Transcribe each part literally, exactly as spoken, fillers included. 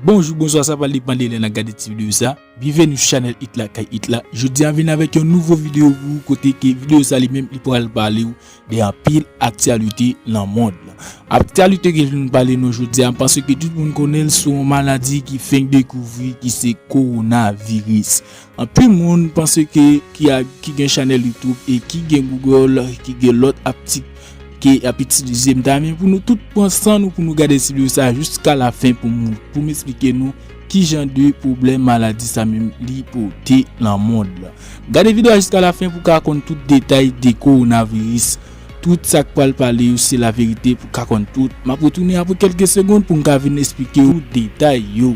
Bonjou, bonswa, sa pa depann de lè n ap gade ti videyo sa. Byenveni sou chanèl It La Kay It La. Jodi a vin avèk yon nouvo videyo pou ou, kote ke videyo sa li menm li pral pale w de anpil aktyalite nan mond lan. Aktyalite ke vin pale nou jodi a, m panse ke tout moun konnen l, se yon maladi ki fenk dekouvri, ki se kowonaviris. Anpil moun panse ke ki a, ki gen chanèl YouTube e ki gen Google, ki gen lòt apti ke ap itilize. M ta renmen pou nou tout pran san nou pou nou gade videyo sa jiska lafen pou m, pou m esplike nou ki jan de pwoblèm maladi sa menm li pote nan mond lan. Gade videyo a jiska lafen pou w ka konn tout detay de kowonaviris. Tout sa k pral pale yo se laverite pou w ka konn tout. M ap retounen apre kèlke segonn pou m ka vin esplike w detay yo.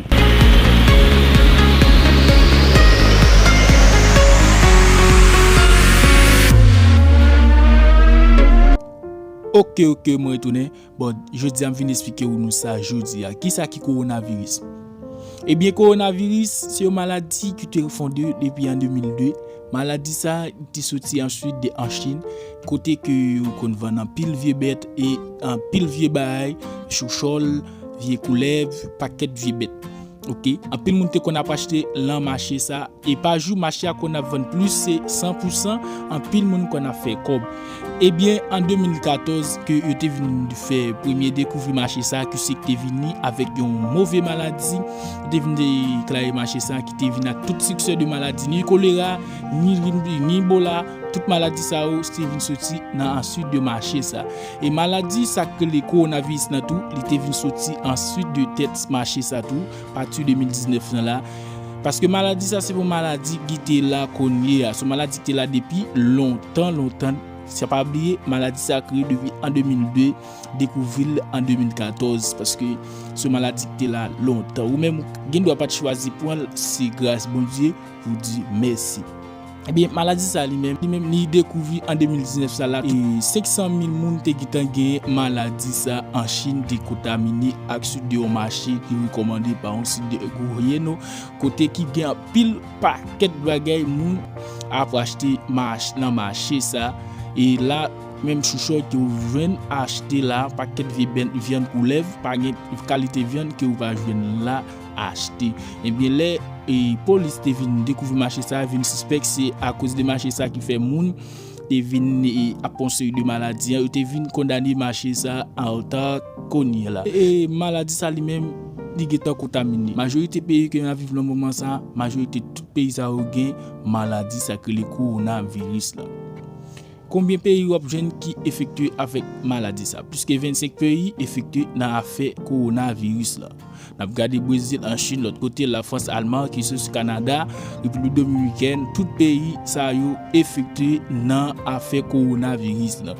Ok, ok, mwen retounen. Bon, jodi a m vin esplike w nou sa jodi a. Kisa ki kowonaviris? Ebyen, kowonaviris se yon maladi ki te fonde depi an de mil de. Maladi sa, li te soti answit de an Chin, kote ke yo konn vann anpil vye bèt e anpil vye bagay, chouchòl, vye koulèv, pakèt vye bèt. Ok, anpil moun te konn ap achte lan mache sa, e pa jou mache a konn ap vann plis se san pou san, anpil moun konn ap fè kòb. Ebyen, an de mil katòz ke yo te vin fè premye dekouvri mache sa, ki se ki te vini avèk yon move maladi, yo te vin deklare mache sa ki te vin ak tout siksè de maladi, ni kolera, ni, ni Ebola, tout maladi sa yo te vin soti nan answit de mache sa. E maladi sa k rele kowonaviris nan tou, li te vin soti answit de tèt mache sa tou, pati de mil diznèf lan la. Paske maladi sa se yon maladi ki te la kounye a. Se yon maladi ki te la depi lontan, lontan. Sa pa bliye, maladi sa kreye depi an de mil de, dekouvri l an de mil katòz, paske se yon maladi ki te la lontan. Ou menm, ou gen dwa pa t chwazi pran l, se gras Bondye pou di mèsi. Ebyen, maladi sa li menm, li menm, li dekouvri an de mil diznèf sa la, e senk san mil moun te gentan gen maladi sa an Chin, te kontamine ak sou de yon mache ki rekòmande pa yon sit de Goryeno, kote ki gen anpil pakèt bagay moun ap achte mach-, nan mache sa. E la, menm chouchòl ke ou jwenn achte la, pakèt vye bèn-, vyann koulèv, pa gen kalite vyann ke ou pa jwenn la achte. Ebyen, lè, e, polis te vin dekouvri mache sa, vin sispèk se akoz de mache sa ki fè moun te vin, e, ap pran seri de maladi an, yo te vin kondane mache sa antan kounye a la. E maladi sa li menm, li gentan kontamine. Majorite peyi ke n ap viv nan moman sa, majorite tout peyi sa yo gen maladi sa k rele kowonaviris la. Konbyen peyi w ap jwenn ki efekte avèk maladi sa? Plis ke vennsenk peyi efekte nan afè kowonaviris la. N ap gade Brezil, an Chin, lòt kote, Lafrans, Alman, ki se Kanada, Repiblik Dominikèn, tout peyi sa yo efekte nan afè kowonaviris la.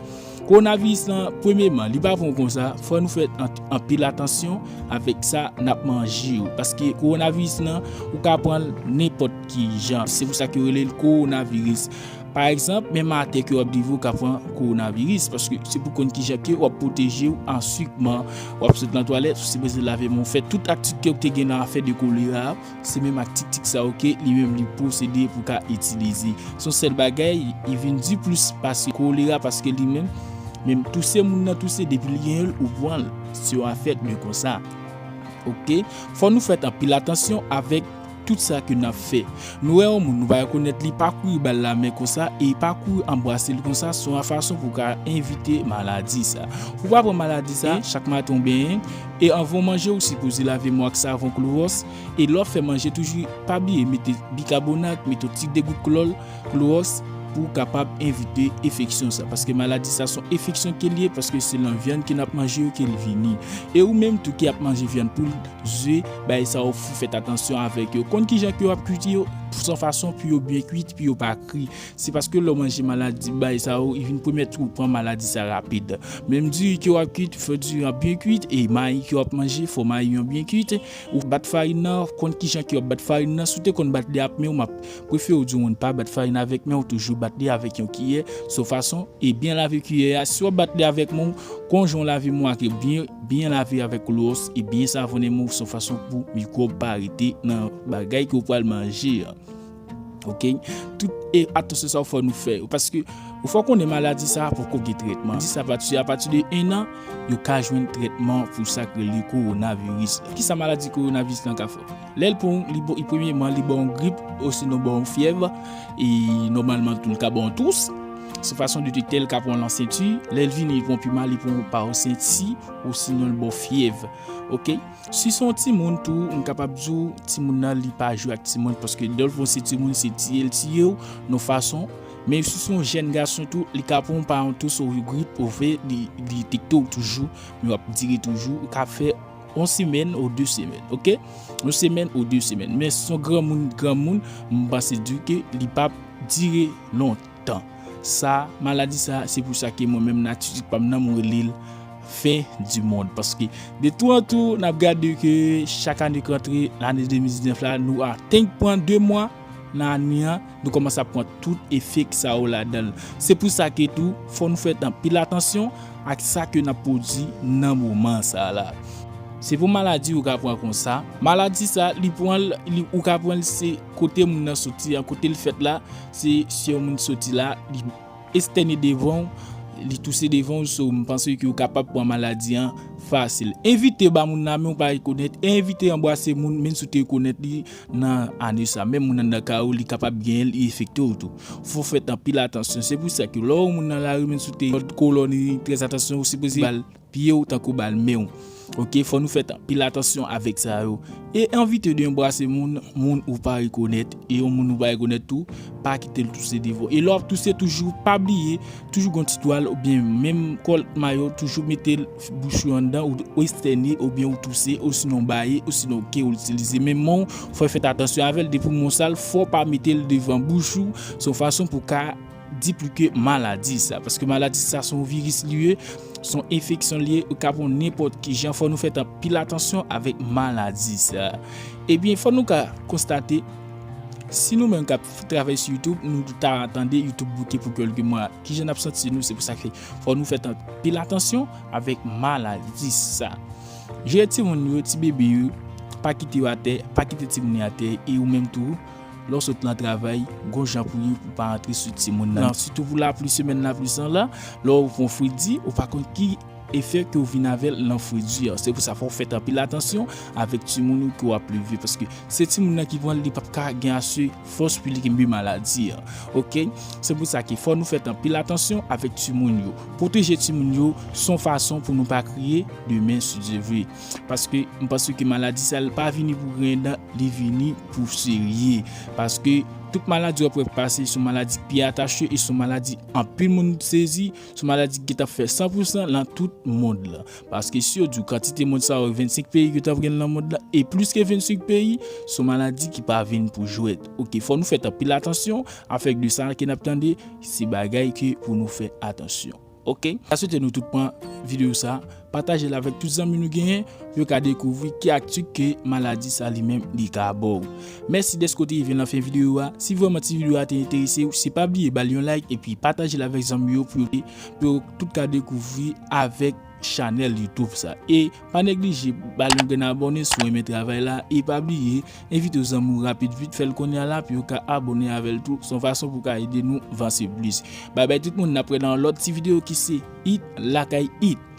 Kowonaviris lan, premyeman, li pa bon konsa, fò nou fè an-, anpil atansyon avèk sa n ap manje yo. Paske kowonaviris lan, ou ka pran l nenpòt ki jan. Se pou sa ke yo rele l kowonaviris. Pa egzanp, menm atè ke w ap drive, ou ka pran kowonaviris, paske se pou konn kijan ke w ap pwoteje w an sikman, w ap sot nan twalèt, ou sipoze lave men w, fè tout aktivite w te gen nan afè de kolera, se menm ak tiktik sa yo ke li menm li posede pou ka itilize. Se yon sèl bagay, li vin di plis pase kolera, paske li menm, menm touse moun nan touse, depi li genyen l, ou pran l. Se yon afè de konsa. Ok? Fò nou fè anpil atansyon avèk tout sa ke n ap fè. Nou wè yon moun, nou pa rekonèt li, pa kouri ba l lamen konsa e pa kouri anbrase l konsa, se yon fason pou w ka evite maladi sa. Pou w pa pran maladi sa, chak maten w benyen, e anvan w manje, ou sipoze lave men w ak savon klowòs, e lè w ap fè manje, toujou pa bliye mete bikabonat, mete yon ti degout klòl, klowòs, pou w kapab evite enfeksyon sa. Paske maladi sa se yon enfeksyon ke l ye, paske se nan vyann ke n ap manje yo ke l vini. E ou menm tou ki ap manje vyann poul, ze, bagay sa yo, fò w fè atansyon avèk yo. Konn kijan ke w ap kwit yo, se yon fason pou yo byen kwit, pou yo pa kri. Se paske lè w manje maladi, bagay sa yo, li vin pèmèt ou pran maladi sa rapid. Menm diri ke w ap kwit, fò diri an byen kwit, e mayi ke w ap manje, fò mayi an byen kwit. Ou bat farin nan, konn kijan ke w ap bat farin nan. Si w te konn bat li ak men w, m ap prefere w di w moun pa bat farin avèk men w, toujou bat li avèk yon kiyè, se yon fason, e byen lave kiyè a. Si w ap bat li avèk men w, konn jan w lave men w ak byen, byen lave avèk klowòs e byen savonnen men w, se yon fason pou mikwòb pa rete nan bagay ke w pral manje an. Ok? Tout e atansyon sa yo fò nou fè yo. Paske ou fò konnen maladi sa a poko gen trètman. Di sa apati, apati de en an, yo ka jwenn trètman pou sa k rele kowonaviris. Kisa maladi kowonaviris lan ka fè? Lè l pran w, li ba w, premyèman, li ba w yon grip, osinon ba w yon fyèv, e nòmalman tou, li ka ba w yon tous. Se fason detektè l ka pran w lan senti, lè l vini, li pran w pi mal, li pran w pa w senti, osinon l ba w fyèv. Ok? Si se yon timoun tou, m kapab di w, timoun nan, li pa jwe ak timoun, paske lè l pran w se timoun, se tiye l tiye w, nan fason. Men si se yon jèn gason tou, li ka pran w pa yon tous ou grip, ou fè, li, li detekte w toujou, men w ap dire toujou, ou ka fè yon semèn ou de semèn, ok? Yon semèn ou de semèn. Men si se yon granmoun, granmoun, m panse di ke li p ap dire lontan. Sa, maladi sa, se pou sa ke mwen menm, nati pa m nan, m rele l fen di mond. Paske de tou an tou, n ap gade ke chak ane k rantre, lane de mil diznèf la, nou a tenk pran de mwa nan ane an, nou kòmanse ap pran tout efè sa yo ladan l. Se pou sa ke tou, fò nou fè anpil atansyon ak sa ke n ap pwodui nan moman sa la. Se pou maladi ou ka pran konsa. Maladi sa, li pran l, li, ou ka pran l se kote moun nan soti an, kote l fèt la, se si yon moun soti la, li estène devan w, li touse devan w, so m panse ke ou kapab pran maladi an fasil. Evite ba moun nan men ou pa rekonèt, evite anbrase moun, menm si w te rekonèt li nan ane sa. Menm moun anndan kay ou, li kapab genyen l, li enfekte w tou. Fò w fè anpil atansyon. Se pou sa ke lè w wè moun nan lari, menm si w te lòt kolòn, trè atansyon, ou sipoze ba l pye w tankou ba l men w. Ok, fò nou fè anpil atansyon avèk sa yo. E evite de anbrase moun, moun ou pa rekonèt, e yon moun ou pa rekonèt tou, pa kite l touse devan w. E lè w ap touse, toujou pa bliye, toujou gon ti twal oubyen menm kòl mayo, toujou mete l bouch ou anndan, ou, ou estène, oubyen ou touse, osinon baye, osinon ke ou itilize menm men w, fò w fè atansyon avè l, depi w men w sal, fò w pa mete l devan bouch ou, se yon fason pou w ka diplike maladi sa, paske maladi sa se yon viris li ye, se yon enfeksyon li ye, ou ka pran nenpòt ki jan, fò nou fè anpil atansyon avèk maladi sa. Ebyen, fò nou ka konstate, si nou menm k ap travay sou YouTube, nou ta tande YouTube bouke pou kèlke mwa, ki jan n ap santi nou, se pou sa ke fò nou fè anpil atansyon avèk maladi sa. Jere timoun yo, ti bebe yo, pa kite yo atè, pa kite timoun yo atè, e ou menm tou, lè w sot nan travay, gon jan pou ye pou pa antre sou timoun nan. Sitou pou lapli, semèn lapli sa la, lè w pran fredi, ou pa konn ki efè ke w vin avè l nan fredi an. Se pou sa fò w fè anpil atansyon avèk timoun ou ke w ap leve, paske se timoun nan ki pran l, li p ap ka gen ase fòs pou li kenbe maladi an. Ok? Se pou sa ke fò nou fè anpil atansyon avèk timoun yo. Pwoteje timoun yo, se yon fason pou nou pa kriye demen, si Dye vle. Paske m panse ke maladi sa, li pa vini pou griyen dan, li vini pou serye. Paske tout maladi w ap wè k pase, se yon maladi k pye atache, e se yon maladi anpil moun sezi, se yon maladi ki gentan fè san pou san lan tout mond lan. Paske si yo di w kantite moun sa yo, vennsenk peyi ki t ap gen lan mond lan, e plis ke vennsenk peyi, se yon maladi ki pa vin pou jwèt. Ok, fò nou fè anpil atansyon avèk de sa ke n ap tande, se bagay ke pou nou fè atansyon. Ok? Mwen swete nou tout pran videyo sa, pataje l avèk tout zanmi nou genyen, pou yo ka dekouvri ki aktik ke maladi sa li menm li ka ba w. Mèsi dèske w te rive nan fen videyo a. Si vrèman ti videyo a te enterese w, se pa bliye ba l yon like epi pataje l avèk zanmi yo pou yo, pou yo tout ka dekouvri avèk chanèl YouTube sa. E pa neglije ba l yon grenn abòne si w renmen travay la. E pa bliye, envite w zanmi w rapid vit, fè l kounye a la pou yo ka abòne avè l tou. Se yon fason pou w ka ede nou vanse plis. Bay bay tout moun, n ap wè nan yon lòt ti videyo ki se It Lakay It.